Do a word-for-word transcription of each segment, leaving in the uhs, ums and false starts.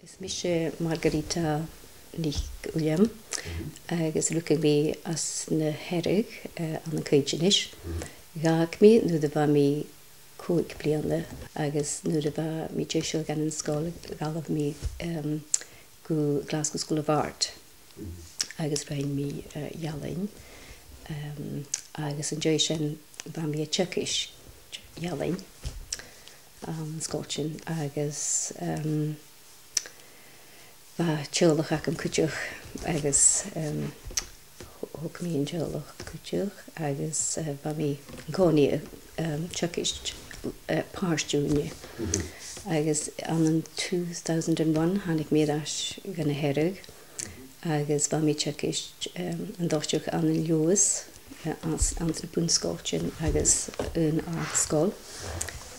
Is mise Margarita NicWilliam, agus rugadh mi anns na Hearadh, eh, ann an Caithness. Dh'fhàg mi nuair a bha mi còig bliadhna, agus nuair a bha mi deiseil dhan an sgoil, dh'fhalbh mi, em, gu Glasgow School of Art, agus rinn mi, eh, ealain. Em, agus an dèidh sin bha mi a' teagasg ealain, em, sgoiltean, agus, em, bha teaghlach agam cuideachd, agus, em, th-, thog mi an teaghlach cuideachd, agus, eh, bha mi an-còmhnaidh, em, teagasg, eh, pàirt-ùine. Agus ann an two thousand and one thàinig mi air ais dha na Hearadh, agus bha mi teagasg, em, an toiseach ann an Leòdhas, eh, anns, anns na bun-sgoiltean agus an àrd-sgoil,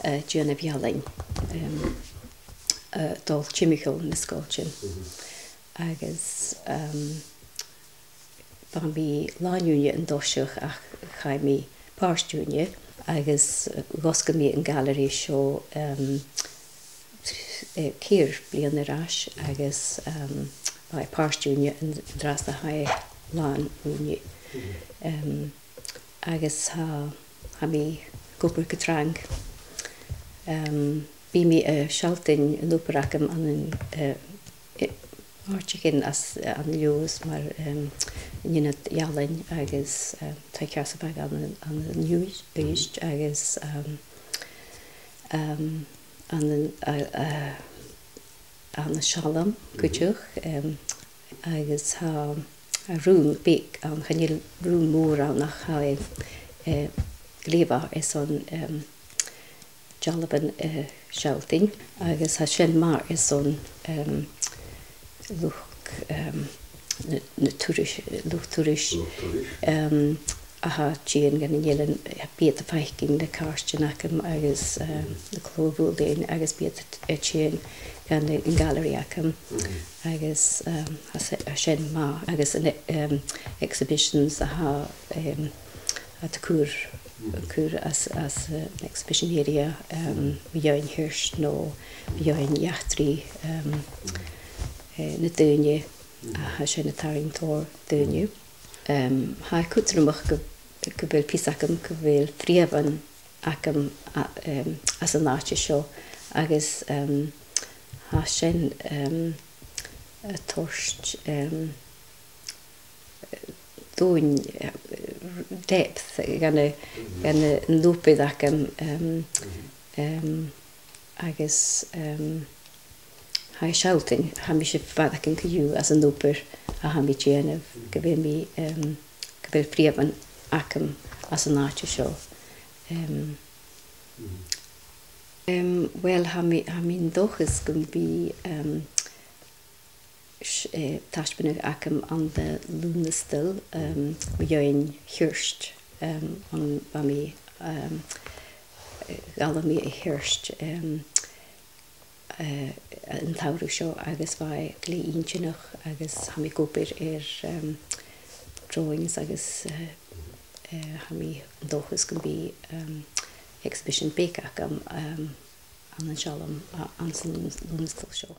eh, a' dèanamh ealain, em, eh, dol timcheall nan sgoiltean. Agus, em, bha mi làn-ùine an toiseach ach chaidh mi pàirt-ùine, agus, eh, dh'fhosgail mi an gailearaidh seo, em, eh, ceithir bliadhna air ais, agus, em, bha e pàirt-ùine an, an-dràsta, tha e làn-ùine. Em, agus tha, tha mi ag obair gu trang. Em, bidh mi a' sealltainn an obair agam ann an, eh, eh, àiteachan anns, eh, ann an Leòdhas mar, em, an Ionad Ealain agus, em, Taigh Chearsaibhagh ann an, ann an Uibhist, Uibhist agus, em, em, ann an, eh, eh, ann an Seallam cuideachd, em, agus tha, tha rùm beag ann, chan eil rùm mòr ann ach tha e, eh, glè mhath airson, em, dealbhan, eh, sealltainn, agus tha sin math airson, em, luchd, em, na, na turais-, luchd-turais, luchd-turais, em, a tha a' tighinn dhan an eilean, eh, bidh iad a' faicinn na càirdean agam agus, em, na clò-bhuidhnean, agus bidh iad a' tighinn dhan an gailearaidh agam. Agus, em, tha si-, tha sin math, agus an, em, exhibitions a tha, em, a tha a' cur, a' cur às, às, eh, an exhibition area, em, mu dheidhinn hiort no mu dheidhinn eachdraidh, em, eh, nan daoine, a tha sin a' tarraing tòrr dhaoine. Em, tha e cudromach gu, gu bheil pìos agam, gu bheil freumhan agam a, em, anns an àite seo, agus, em, tha sin, em, a' toirt, em, dùinn, eh, depth dhan a, dhan an obair agam, em, em, agus, em, tha e a' sealltainn, tha mise a' faireachdainn co-dhiù anns an obair a tha mi a' dèanamh, gu bheil mi, em, gu bheil freumhan agam anns an àite seo. Em, em, uill, tha mi, tha mi an dòchas gum bi, em, s-, eh, taisbeanadh agam ann an Lùnastal, em, mu dheidhinn hiort, em, on bha mi, em, eh, dh'fhalbh mi a Hiort, em, eh, an t-samhradh seo agus bha e glè inntinneach agus tha mi ag obair air, em, drawings agus, eh, eh, tha mi an dòchas gum bi, em, exhibition beag agam, em, ann an Seallam, a, anns an Lùn-, Lùnastal seo.